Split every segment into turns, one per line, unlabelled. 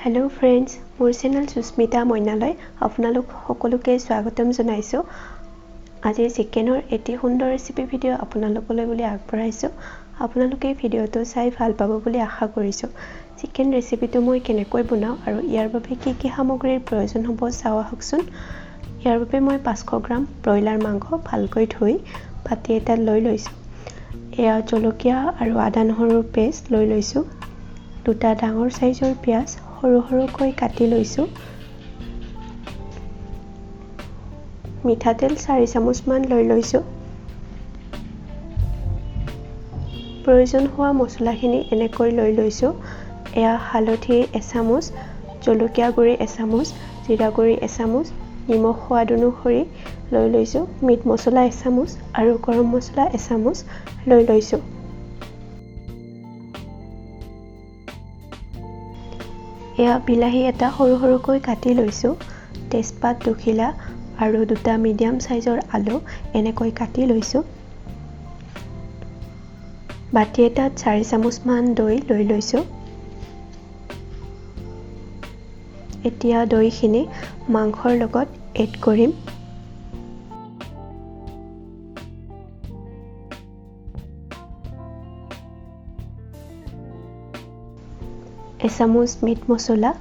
Hello' friends, মোৰ channel Sushmita মইনালৈ আপোনালোক সকলোকে স্বাগতম জনাইছোঁ। আজি চিকেনৰ এটি সুন্দৰ ৰেচিপি ভিডিঅ' আপোনালোকলৈ বুলি আগবঢ়াইছোঁ। আপোনালোকে ভিডিঅ'টো চাই ভাল পাব বুলি আশা কৰিছোঁ। চিকেন ৰেচিপিটো মই কেনেকৈ বনাওঁ আৰু ইয়াৰ বাবে কি কি সামগ্ৰীৰ প্ৰয়োজন হ'ব চাওঁ আহকচোন। ইয়াৰ বাবে মই 500 গ্ৰাম ব্ৰইলাৰ মাংস ভালকৈ ধুই বাতি এটাত লৈ লৈছোঁ। এয়া জলকীয়া আৰু আদা নহৰুৰ পেষ্ট লৈ লৈছোঁ। দুটা ডাঙৰ চাইজৰ পিঁয়াজ সৰু সৰুকৈ কাটি লৈছোঁ। মিঠাতেল 4 চামুচমান লৈ লৈছোঁ। প্ৰয়োজন হোৱা মছলাখিনি এনেকৈ লৈ লৈছোঁ। এয়া হালধি এচামুচ, জলকীয়া গুড়ি এচামুচ, জিৰা গুড়ি এচামুচ, নিমখ সোৱাদ অনুসৰি লৈ লৈছোঁ, মিট মছলা এচামুচ আৰু গৰম মছলা এচামুচ লৈ লৈছোঁ। এয়া বিলাহী এটা সৰু সৰুকৈ কাটি লৈছোঁ, তেজপাত দুখিলা আৰু দুটা মিডিয়াম চাইজৰ আলু এনেকৈ কাটি লৈছোঁ। বাতি এটাত 4 চামুচমান দৈ লৈ লৈছোঁ। এতিয়া দৈখিনি মাংসৰ লগত এড কৰিম। এচামুচ মিট মছলা,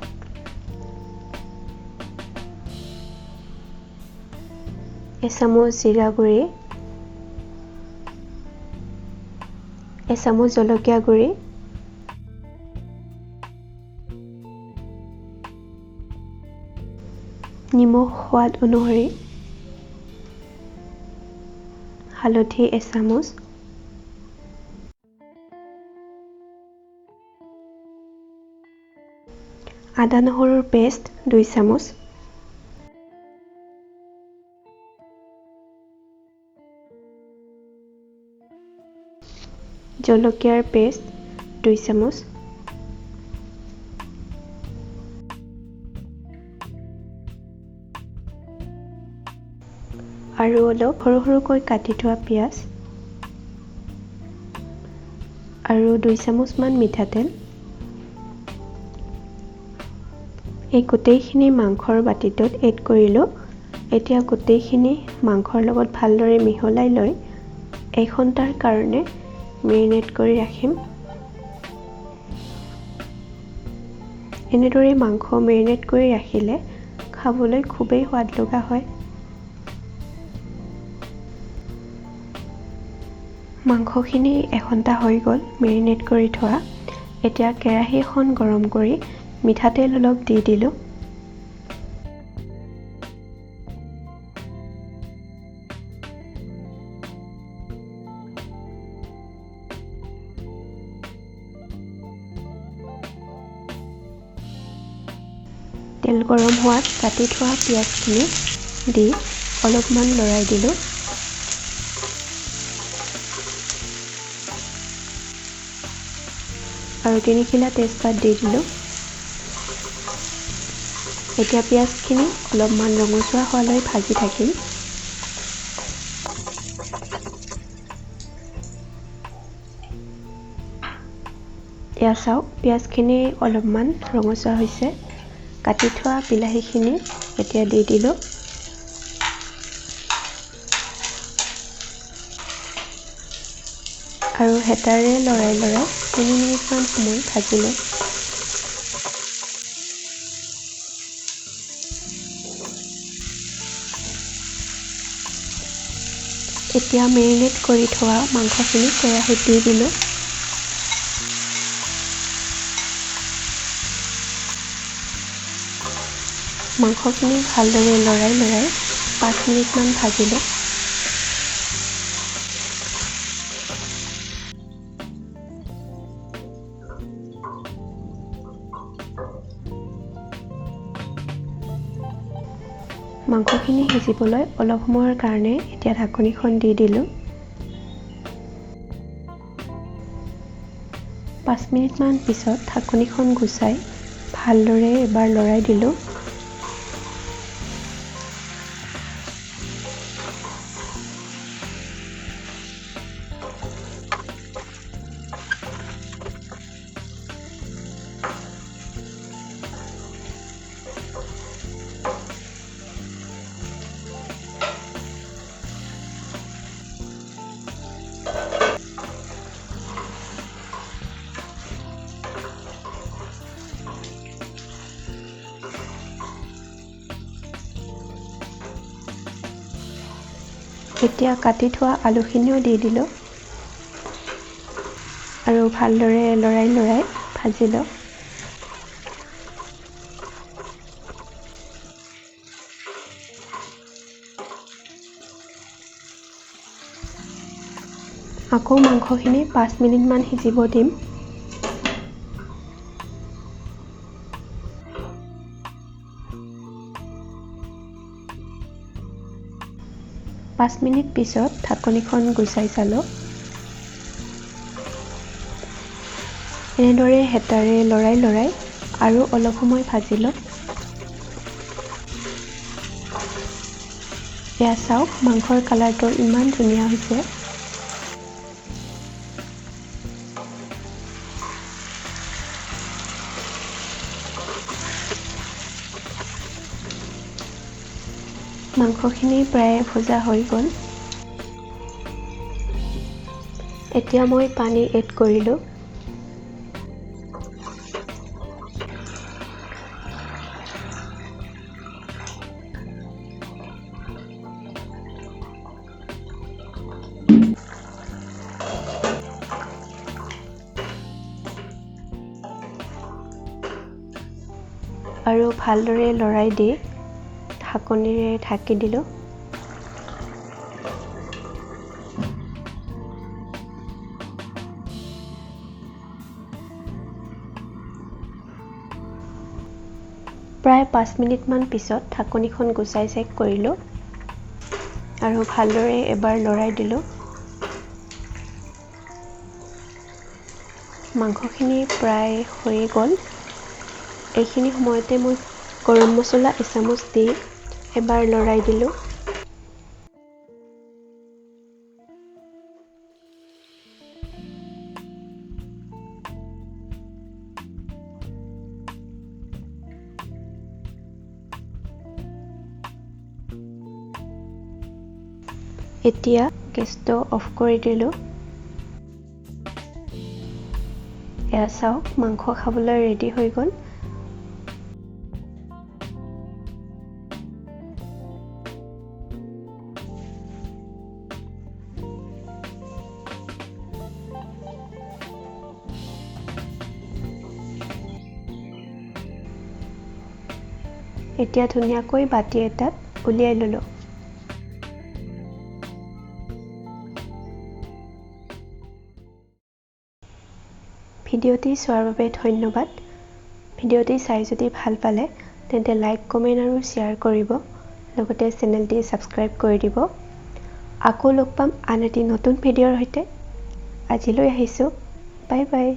এচামুচ জিৰা গুড়ি, এচামুচ জলকীয়া গুড়ি, নিমখ সোৱাদ অনুসৰি, হালধি এচামুচ, আদা নহৰুৰ পেষ্ট 2 চামুচ, জলকীয়াৰ পেষ্ট 2 চামুচ, আৰু অলপ সৰু সৰুকৈ কাটি থোৱা পিঁয়াজ আৰু 2 চামুচমান মিঠাতেল। এই গোটেইখিনি মাংসৰ বাতিটোত এড কৰিলোঁ। এতিয়া গোটেইখিনি মাংসৰ লগত ভালদৰে মিহলাই লৈ 1 ঘণ্টাৰ কাৰণে মেৰিনেট কৰি ৰাখিম। এনেদৰে মাংস মেৰিনেট কৰি ৰাখিলে খাবলৈ খুবেই সোৱাদ লগা হয়। মাংসখিনি 1 ঘণ্টা হৈ গ'ল মেৰিনেট কৰি থোৱা। এতিয়া কেৰাহী এখন গৰম কৰি মিঠাতেল অলপ দি দিলোঁ। তেল গৰম হোৱাত কাটি থোৱা পিঁয়াজখিনি দি অলপমান লৰাই দিলোঁ। আৰু 3 খিলা তেজপাত দি দিলোঁ। এতিয়া পিঁয়াজখিনি অলপমান ৰঙচুৱা হোৱালৈ ভাজি থাকিম। এয়া চাওক, পিঁয়াজখিনি অলপমান ৰঙচুৱা হৈছে। কাটি থোৱা বিলাহীখিনি এতিয়া দি দিলোঁ। আৰু হেতাৰে লৰাই লৰাই 3 মিনিটমান সময় ভাজিলোঁ। এতিয়া মেৰিনেট কৰি থোৱা মাংসখিনি কেৰাহীত দি দিলোঁ। মাংসখিনি ভালদৰে লৰাই লৰাই 5 মিনিটমান ভাজিলোঁ। মাংসখিনি সিজিবলৈ অলপ সময়ৰ কাৰণে এতিয়া ঢাকনিখন দি দিলোঁ। 5 মিনিটমান পিছত ঢাকনিখন গুচাই ভালদৰে এবাৰ লৰাই দিলোঁ। এতিয়া কাটি থোৱা আলুখিনিও দি দিলোঁ আৰু ভালদৰে লৰাই লৰাই ভাজি লওঁ। আকৌ মাংসখিনি 5 মিনিটমান সিজিব দিম। পাঁচ মিনিট পিছত ঢাকনিখন গুচাই চালোঁ। এনেদৰে হেতাৰে লৰাই লৰাই আৰু অলপ সময় ভাজি লওঁ। এয়া চাওক, মাংসৰ কালাৰটো ইমান ধুনীয়া হৈছে। মাংসখিনি প্ৰায় ভজা হৈ গ'ল। এতিয়া মই পানী এড কৰিলোঁ। আৰু ভালদৰে লৰাই দি ঢাকনিৰে ঢাকি দিলোঁ। প্ৰায় 5 মিনিটমান পিছত ঢাকনিখন গুচাই চেক কৰিলোঁ আৰু ভালদৰে এবাৰ লৰাই দিলোঁ। মাংসখিনি প্ৰায় হৈ গ'ল। এইখিনি সময়তে মই গৰম মছলা এচামুচ দি এবাৰ লৰাই দিলোঁ। এতিয়া গেছটো অফ কৰি দিলোঁ। এয়া চাওক, মাংস খাবলৈ ৰেডি হৈ গ'ল। এতিয়া ধুনীয়াকৈ বাতি এটাত উলিয়াই ল'লোঁ। ভিডিঅ'টি চোৱাৰ বাবে ধন্যবাদ। ভিডিঅ'টি চাই যদি ভাল পালে তেন্তে লাইক, কমেণ্ট আৰু শ্বেয়াৰ কৰিব, লগতে চেনেলটি ছাবস্ক্ৰাইব কৰি দিব। আকৌ লগ পাম আন এটি নতুন ভিডিঅ'ৰ সৈতে। আজিলৈ আহিছোঁ, বাই বাই।